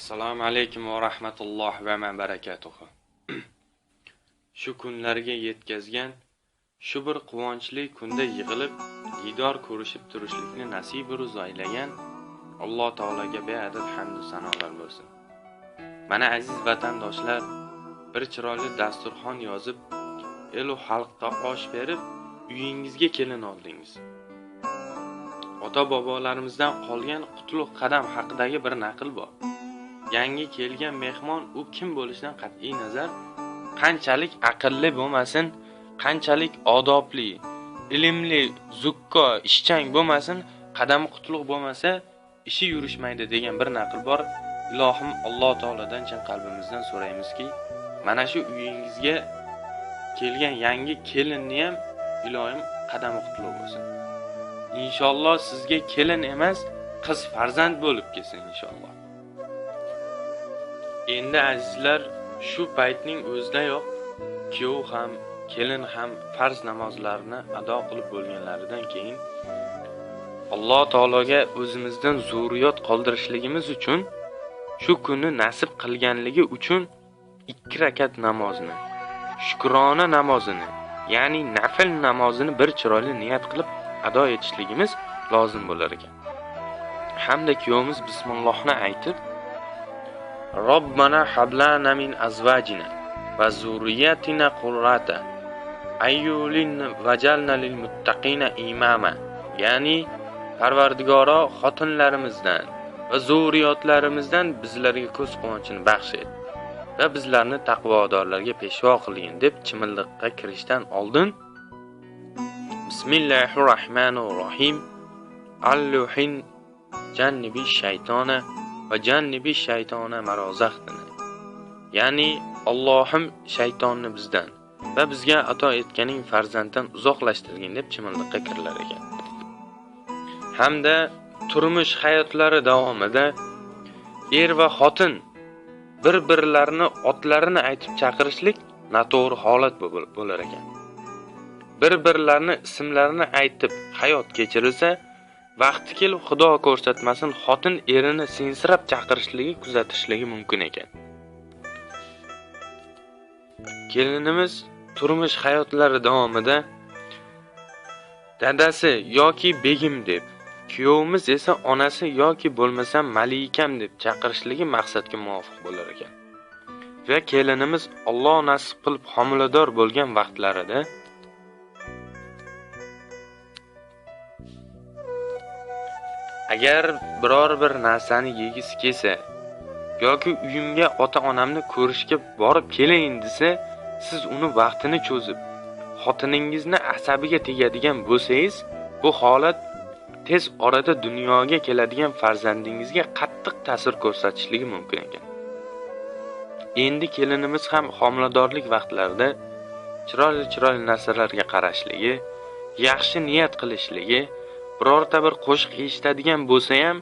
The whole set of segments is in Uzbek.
Assalomu alaykum va rahmatulloh va barakatuh. Shu kunlarga yetkazgan, shu bir quvonchli kunda yig'ilib, diydor ko'rishib turishlikni nasib ro'z aylagan Alloh taologa beadad hamd va sanolar bo'lsin. Mana aziz vatandoshlar, bir chiroyli dasturxon yozib, elu xalqqa osh berib, uyingizga kelin oldingiz. Ota-bobolarimizdan qolgan qutlug' qadam haqidagi bir naql bor. Yangi kelgan mehmon u kim bo'lishidan qat'iy nazar, qanchalik aqlli bo'lmasin, qanchalik odobli, ilmli, zukko, ishchang bo'lmasin, qadami qutlug' bo'lmasa, ishi yurishmaydi degan bir naql bor. Ilohim Alloh taolodan chin qalbimizdan so'raymizki, mana shu uyingizga kelgan yangi kelinni ham ilohim qadami qutlug' bo'lsin. Inshaalloh sizga kelin emas, qiz farzand bo'lib kelsin inshaalloh. Endi azizlar, shu paytning o'zidayoq kuyov ham, kelin ham farz namozlarini ado qilib bo'lganlaridan keyin Alloh taologa o'zimizdan zurriyot qoldirishligimiz uchun, shu kunni nasib qilganligi uchun 2 rakat namozni, shukrona namozini, ya'ni nafl namozini bir chiroyli niyat qilib ado etishligimiz lozim bo'lar ekan. Hamda kuyovimiz bismillohni aytib, Robbana hablana min azvajina va zurriyatina qurrata ayyulin vajalna lil muttaqina imama, ya'ni Parvardigoro xotinlarimizdan va zurriyotlarimizdan bizlarga ko'z quvonchini baxsh et va bizlarni taqvodorlarga peshvo qilgin deb chimildiqqa kirishdan oldin Bismillahirrohmanirrohim Alluhin jannibi shaytona va jannibi shaytona marozaxtini, ya'ni Allohim shaytonni bizdan va bizga ato etganing farzanddan uzoqlashtirgin deb chimildiqqa kirilar ekan. Hamda turmush hayotlari davomida er va xotin bir-birlarini otlarini aytib chaqirishlik noto'g'ri holat bo'lar ekan. Bir-birlarini ismlarini aytib hayot kechirilsa, vaqti kelib Xudo ko'rsatmasin, xotin erini sensirab chaqirishligi kuzatishligi mumkin ekan. Kelinimiz turmush hayotlari davomida dadasi yoki begim deb, kuyovimiz esa onasi yoki bo'lmasa malikam deb chaqirishligi maqsadga muvofiq bo'lar ekan. Va kelinimiz Alloh nasib qilib homilador bo'lgan vaqtlarida agar biror bir narsani yegisi kelsa yoki uyimga ota-onamni ko'rishga borib kelayin desa, siz uni vaqtini cho'zib, xotiningizni asabiga tegadigan bo'lsangiz, bu holat tez orada dunyoga keladigan farzandingizga qattiq ta'sir ko'rsatishligi mumkin ekan. Endi kelinimiz ham homiladorlik vaqtlarida chiroyli-chiroyli narsalarga qarashligi, yaxshi niyat qilishligi, birorta bir qo'shiq eshitadigan bo'lsa ham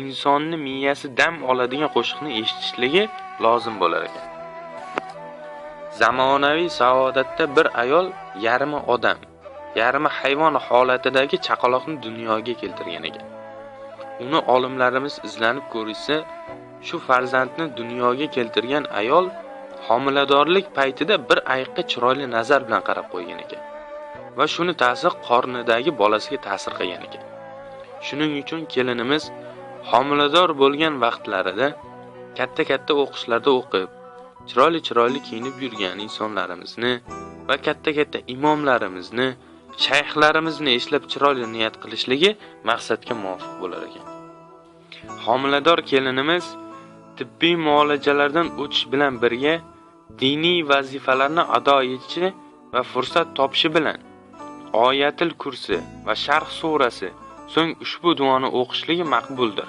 insonni miyasi dam oladigan qo'shiqni eshitishligi lozim bo'lar ekan. Zamonaviy saodatda bir ayol yarmi odam, yarmi hayvon holatidagi chaqaloqni dunyoga keltirgan ekan. Uni olimlarimiz izlanib ko'rishsa, shu farzandni dunyoga keltirgan ayol homiladorlik paytida bir ayiqqa chiroyli nazar bilan qarab qo'ygan ekan va shuni ta'sir qornidagi bolasiga ta'sir qilgan ekan. Shuning uchun kelinimiz homilador bo'lgan vaqtlarida katta-katta o'qishlarda o'qib, chiroyli-chiroyli kiyinib yurgan insonlarimizni va katta-katta imomlarimizni, shayxlarimizni eslab chiroyli niyat qilishligi maqsadga muvofiq bo'lar ekan. Homilador kelinimiz tibbiy muolajalardan o'tish bilan birga diniy vazifalarni ado etishi va fursat topishi bilan Oyatil kursi va Sharh surasi, so'ng ushbu duoni o'qishligi maqbuldir.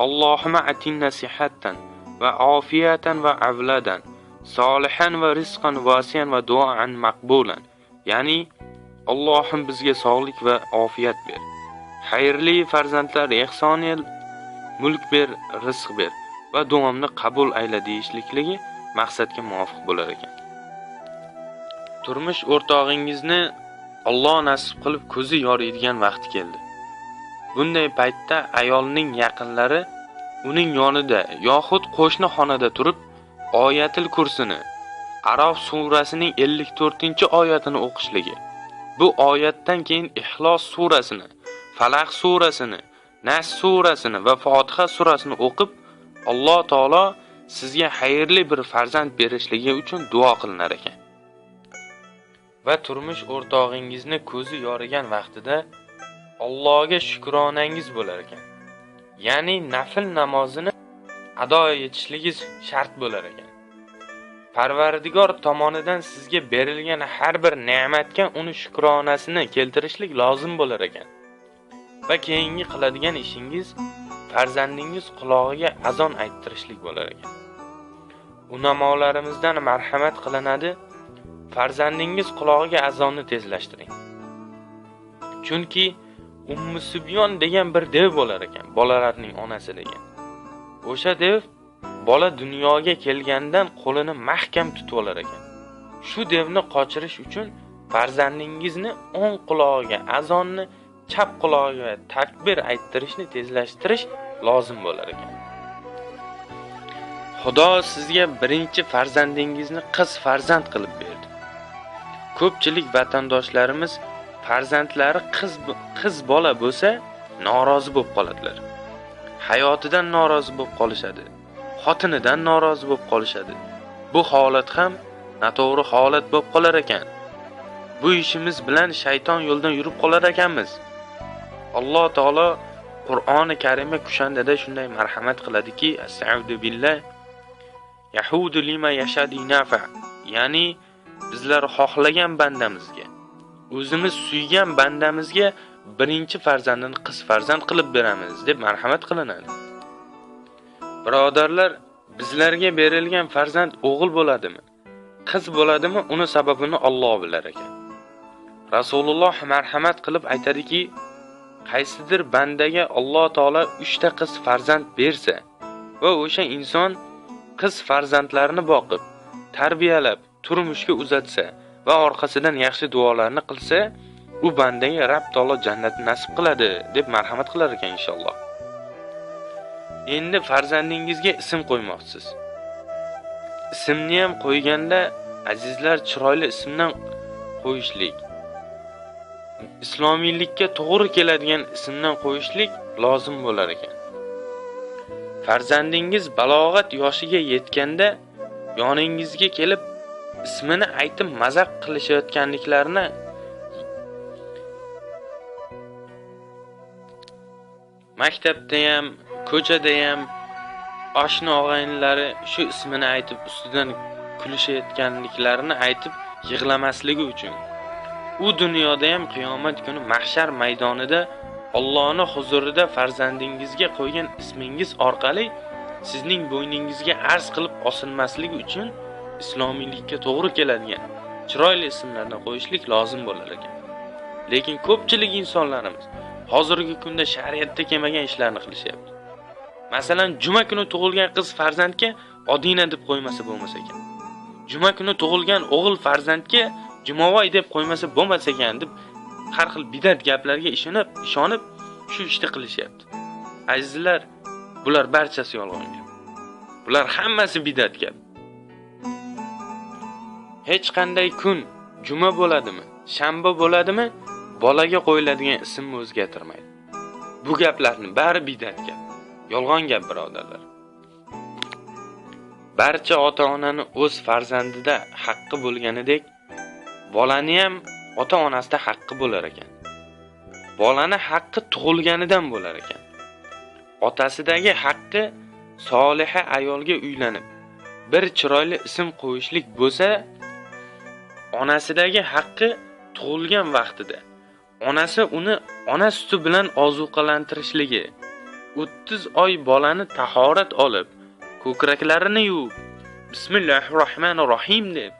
Allohumma atinna sihhatan va ofiyatan va avladan solihan va rizqan vasiyan va duoan maqbulan, ya'ni Allohim bizga sog'lik va ofiyat ber, xayrli farzandlar ehson el, mulk ber, rizq ber va duomni qabul ayla deyishlikligi maqsadga muvofiq bo'lar ekan. Turmush o'rtog'ingizni Alloh nasib qilib ko'zi yoriydigan vaqti keldi. Bunday paytda ayolning yaqinlari uning yonida yoxud qo'shni xonada turib Oyatil Kursini, Arof surasining 54-oyatini o'qishligi, bu oyatdan keyin Ixlos surasini, Falaq surasini, Nas surasini va Fotiha surasini o'qib, Alloh taolo sizga xayrli bir farzand berishligi uchun duo qilinar ekan. Va turmush o'rtog'ingizni ko'zi yorigan vaqtida Allohga shukronangiz bo'lar ekan. Ya'ni nafl namozini ado etishligingiz shart bo'lar ekan. Parvardigor tomonidan sizga berilgan har bir ne'matga uni shukronasini keltirishlik lozim bo'lar ekan. Va keyingi qiladigan ishingiz farzandingiz qulog'iga azon ayttirishlik bo'lar ekan. Ulamolarimizdan marhamat qilinadi, farzandingiz qulog'iga azonni tezlashtiring. Chunki Ummu Sibyon degan bir dev bo'lar ekan, bolalarning onasi degan. O'sha dev bola dunyoga kelgandan qo'lini mahkam tutib olar ekan. Shu devni qochirish uchun farzandingizni o'ng qulog'iga azonni, chap qulog'iga takbir ayttirishni tezlashtirish lozim bo'lar ekan. Xudo sizga birinchi farzandingizni qiz farzand qilib berdi. Ko'pchilik vatandoshlarimiz farzandlari qiz bola bo'lsa norozi bo'lib qoladilar. Hayotidan norozi bo'lib qolishadi. Xotinidan norozi bo'lib qolishadi. Bu holat ham noto'g'ri holat bo'lib qolar ekan. Bu ishimiz bilan shayton yo'ldan yurib qolar ekanmiz. Alloh taolo Qur'oni Karimda kushandada shunday marhamat qiladiki, astag'firu billah, yahudu lima yashadi nafa, ya'ni bizlar xohlagan bandamizga, o'zimiz suygan bandamizga birinchi farzandini qiz farzand qilib beramiz deb marhamat qilinadi. Birodarlar, bizlarga berilgan farzand o'g'il bo'ladimi, qiz bo'ladimi, uni sababini Alloh bilar ekan. Rasululloh marhamat qilib aytadiki, qaysidir bandaga Alloh taolo 3 ta qiz farzand bersa va o'sha inson qiz farzandlarini boqib, tarbiyalab, turmushga uzatsa va orqasidan yaxshi duolarni qilsa, u bandaga Rabb taolo jannatni nasib qiladi deb marhamat qilar ekan inshaalloh. Endi farzandingizga ism qo'ymoqchisiz. Ismni ham qo'yganda azizlar chiroyli ismdan qo'yishlik, islomiylikka to'g'ri keladigan ismdan qo'yishlik lozim bo'lar ekan. Farzandingiz balog'at yoshiga yetganda yoningizga kelib ismini aytib mazaq qilishayotganliklarini maktabda ham, ko'chada ham oshna og'aynilari shu ismini aytib ustidan kulishayotganliklarini aytib yig'lamasligi uchun u dunyoda ham qiyomat kuni mahshar maydonida Allohning huzurida farzandingizga qo'ygan ismingiz orqali sizning bo'yningizga arz qilib osilmasligi uchun islomiylikka to'g'ri keladigan chiroyli ismlarni qo'yishlik lozim bo'lar ekan. Lekin ko'pchilik insonlarimiz hozirgi kunda shariatda kelmagan ishlarni qilishyapti. Masalan, juma kuni tug'ilgan qiz farzandga Odina deb qo'ymasa bo'lmas ekan. Juma kuni tug'ilgan o'g'il farzandga Jumovoy deb qo'ymasa bo'lmas ekan deb har xil bidat gaplarga ishonib shu ishni qilishyapti. Azizlar, bular barchasi yolg'on gap. Bular hammasi bidat gap. Hech qanday kun juma bo'ladimi, shanba bo'ladimi, bolaga qo'yiladigan ismni o'zgartirmaydi. Bu gaplarning bari bidat gap. Yolg'on gap, birodarlar. Barcha ota-onani o'z farzandida haqqi bo'lganidek, bolani ham ota-onasida haqqi bo'lar ekan. Bolani haqqi tug'ilganidan bo'lar ekan. Otasidagi haqqi soliha ayolga uylanib, bir chiroyli ism qo'yishlik bo'lsa, onasidagi haqqi tug'ilgan vaqtida onasi uni ona suti bilan ozuqalantirishligi, 30 oy bolani tahorat olib, ko'kraklarini yuvib, Bismillahirrohmanirrohim deb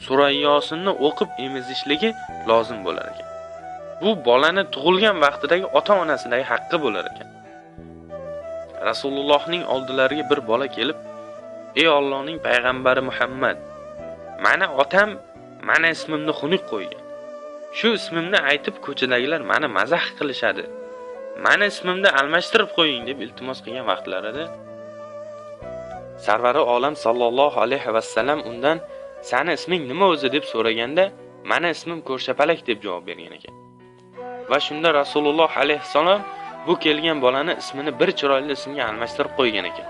Sura Yosinni o'qib emizishligi lozim bo'lar ekan. Bu bolani tug'ilgan vaqtidagi ota-onasidagi haqqi bo'lar ekan. Rasulullohning oldilariga bir bola kelib, "Ey Allohning payg'ambari Muhammad, meni otam meni ismimni xunuk qo'ygan. Shu ismimni aytib ko'chadagilar meni mazax qilishadi. Meni ismimni almashtirib qo'ying" deb iltimos qilgan vaqtlarida Sarvari olam sallallohu alayhi vasallam undan "Sani isming nima o'zi?" deb so'raganda, "Mani ismim Ko'rshapalak" deb javob bergan ekan. Va shunda Rasululloh alayhissalom bu kelgan bolani ismini bir chiroyli ismga almashtirib qo'ygan ekan.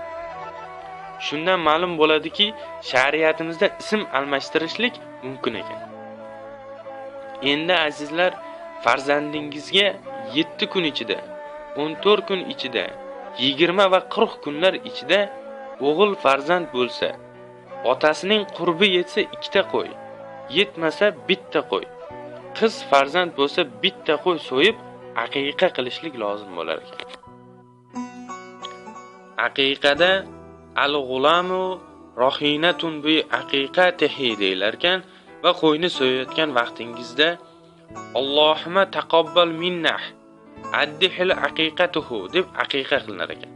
Shundan ma'lum bo'ladiki, shariatimizda ism almashtirishlik mumkin ekan. Endi azizlar, farzandingizga 7 kun ichida, 14 kun ichida, 20 va 40 kunlar ichida o'g'il farzand bo'lsa, otasining qurbi yetsa 2 ta qo'y, yetmasa 1 ta qo'y, qiz farzand bo'lsa 1 ta qo'y so'yib aqiqa qilishlik lozim bo'lar ekan. Aqiqada al-g'ulamu rohinatun bi aqiqatihi deyilar ekan va qo'yni so'yayotgan vaqtingizda Allohumma taqabbal minnah addihil aqiqatuhu deb aqiqa qilinar ekan.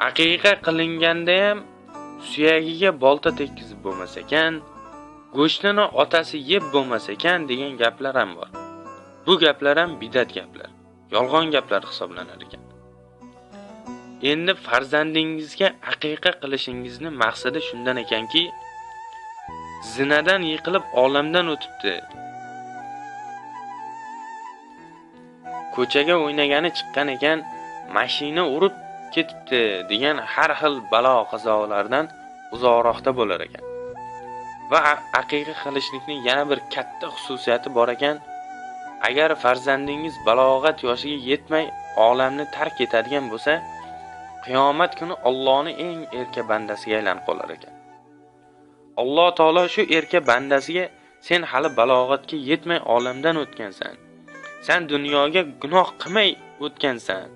Aqiqa qilinganda ham suyagiga bolta tekkizib bo'lmas ekan, go'shtini otasi yeb bo'lmas ekan degan gaplar ham bor. Bu gaplar ham bidat gaplar, yolg'on gaplar hisoblanar ekan. Endi farzandingizga aqiqa qilishingizni maqsadi shundan ekanki, zinadan yiqilib olamdan o'tibdi, ko'chaga o'ynagani chiqqan ekan, mashina urib ketibdi degan har xil balo qazolardan uzoqroqda bo'lar ekan. Va aqiqa qilishlikning yana bir katta xususiyati bor ekan. Agar farzandingiz balog'at yoshiga yetmay olamni tark etadigan bo'lsa, qiyomat kuni Allohning eng erka bandasiga aylanib qolar ekan. Alloh taolo shu erka bandasiga sen hali balog'atga yetmay olamdan o'tgansan. Sen dunyoga gunoh qilmay o'tgansan.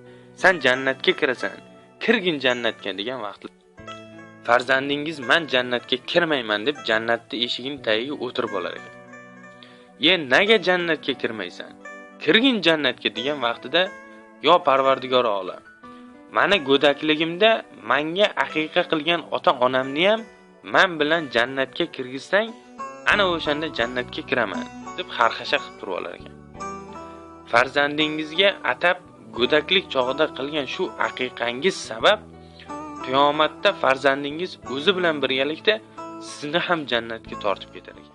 Sen jannatga kirasan. Kirgin jannatga degan vaqt farzandingiz men jannatga kirmayman deb jannatning eshigining tagiga o'tirib olar ekan. "Ye, nega jannatga kirmaysan? Kirgin jannatga" degan vaqtida, "Yo Parvardigor olam, meni go'dakligimda menga aqiqa qilgan ota-onamni ham men bilan jannatga kirgizsang, ana o'shanda jannatga kiraman" deb xarxasha qilib turib olar ekan. Farzandingizga atab go'daklik chog'ida qilgan shu aqiqangiz sabab qiyomatda farzandingiz o'zi bilan birgalikda sizni ham jannatga tortib ketar ekan.